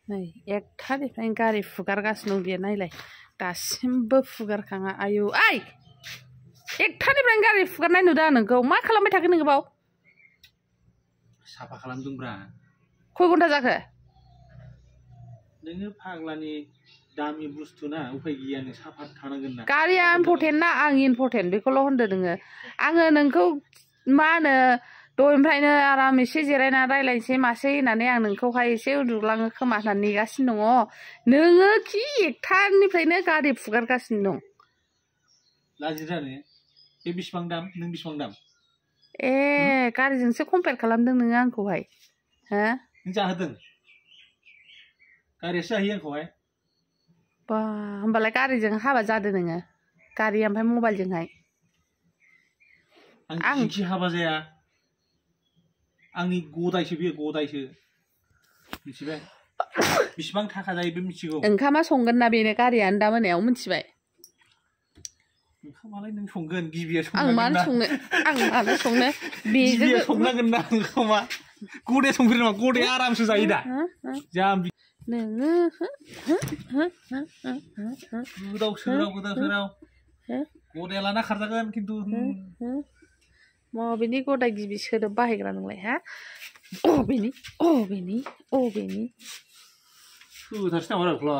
नै एकथानिफ्रायनो गारि फुगारगासिनो दं बियो नायलाय दासिमबो फुगारखाङा आयौ ओइ एकथानिफ्रायनो गारि फुगारनाय नुदों आं नोंखौ मा खालामबाय थाखो नोङो बाव साफा खालामदोंब्रा खय घन्टा जाखो नोङो फाग्लानि दामि बुस्थु ना उफाय गैया नों साफा थानांगोन ना गारिया इम्पर्टेन्ट ना आं इम्पर्टेन्ट बेखौल' होनदो नोङो आङो नोंखौ मा होनो दहायनिफ्रायनो आराम एसे जिरायना रायलायनोसै मासै होननानै आं नोंखौहाय एसे उन्दुलाङो खोमा होननानै नेगासिनो दङ नोङो खि एकथानिफ्रायनो गारि फुगारगासिनो दं लाजिरानो बे बेसेबां दाम नों बेसेबां दाम ए गारिजोंसो कम्पेयार खालामदों नोङो आंखौहाय हो नों जाहोदों गारियासो जाहैयो आंखौहाय बा होमबालाय गारिजों हाबा जादो नोङो गारि ओमफ्राय मबाइलजोंहाय आं जिंखि हाबा जाया आंनि गदायसो बेयो गदायसो मिथिबाय बेसेबां थाखा जायो बे मिथिगौ ओंखामा संगोन ना बेनो गारियानो दा मोनायाव मिथिबाय ओंखामालाय नों संगोन गिबिया आं मानो संनो गिबिया संनांगोन ना ओंखामा गदाया संफेरो नामा गदाया आरामसो जायो दा नोङो गोदाव सोराव गदाया लाना खारजागोन खिन्थु बबेनि गदाय गिबि सोदोब बाहायग्रा नोंलाय हा अबेनि होथारसै नामा